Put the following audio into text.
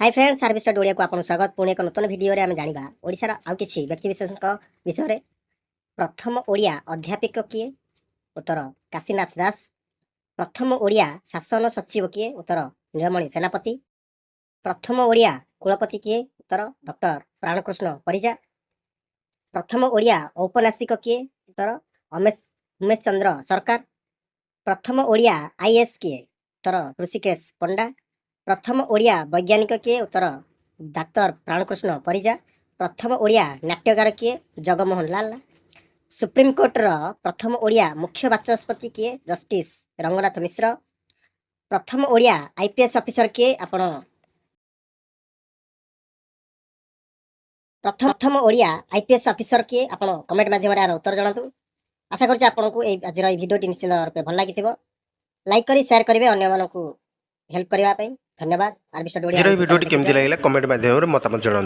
High friends, service ଓଡ଼ିଆକୁ ଆପଣଙ୍କୁ ସ୍ୱାଗତ। ପୁଣି ଏକ ନୂତନ ଭିଡ଼ିଓରେ ଆମେ ଜାଣିବା ଓଡ଼ିଶାର ଆଉ କିଛି ବ୍ୟକ୍ତିବିଶେଷଙ୍କ ବିଷୟରେ। ପ୍ରଥମ ଓଡ଼ିଆ ଅଧ୍ୟାପକ କିଏ? ଉତ୍ତର କାଶୀନାଥ ଦାସ। ପ୍ରଥମ ଓଡ଼ିଆ ଶାସନ ସଚିବ କିଏ? ଉତ୍ତର ନୀଳମଣି ସେନାପତି। ପ୍ରଥମ ଓଡ଼ିଆ କୁଳପତି କିଏ? ଉତ୍ତର ଡକ୍ଟର ପ୍ରାଣକୃଷ୍ଣ ପରିଜା। ପ୍ରଥମ ଓଡ଼ିଆ ଔପନ୍ୟାସିକ କିଏ? ଉତ୍ତର ଉମେଶ ଚନ୍ଦ୍ର ସରକାର। ପ୍ରଥମ ଓଡ଼ିଆ ଆଇଏଏସ୍ କିଏ? ଉତ୍ତର ଋଷିକେଶ ପଣ୍ଡା। ପ୍ରଥମ ଓଡ଼ିଆ ବୈଜ୍ଞାନିକ କିଏ? ଉତ୍ତର ଡାକ୍ତର ପ୍ରାଣକୃଷ୍ଣ ପରିଜା। ପ୍ରଥମ ଓଡ଼ିଆ ନାଟ୍ୟକାର କିଏ? ଜଗମୋହନ ଲାଲ। ସୁପ୍ରିମକୋର୍ଟର ପ୍ରଥମ ଓଡ଼ିଆ ମୁଖ୍ୟ ବାଚସ୍ପତି କିଏ? ଜଷ୍ଟିସ୍ ରଙ୍ଗନାଥ ମିଶ୍ର। ପ୍ରଥମ ଓଡ଼ିଆ ଆଇପିଏସ୍ ଅଫିସର କିଏ? ଆପଣ ପ୍ରଥମ ଓଡ଼ିଆ ଆଇପିଏସ୍ ଅଫିସର କିଏ? ଆପଣ କମେଣ୍ଟ ମାଧ୍ୟମରେ ଏହାର ଉତ୍ତର ଜଣାନ୍ତୁ। ଆଶା କରୁଛି ଆପଣଙ୍କୁ ଏଇ ଆଜିର ଏଇ ଭିଡ଼ିଓଟି ନିଶ୍ଚିତ ରୂପେ ଭଲ ଲାଗିଥିବ। ଲାଇକ୍ କରି ସେୟାର କରିବେ ଅନ୍ୟମାନଙ୍କୁ ହେଲ୍ପ କରିବା ପାଇଁ। ଧନ୍ୟବାଦ। ଆରବି ଷ୍ଟଡି ଓଡ଼ିଆ ଆଜିର ଏହି ଭିଡ଼ିଓଟି ଚ୍ୟାନେଲକୁ କେମିତି ଦେଖିବା। ଲାଗିଲା, କମେଣ୍ଟ ମାଧ୍ୟମରେ ମତାମତ ଜଣାନ୍ତୁ।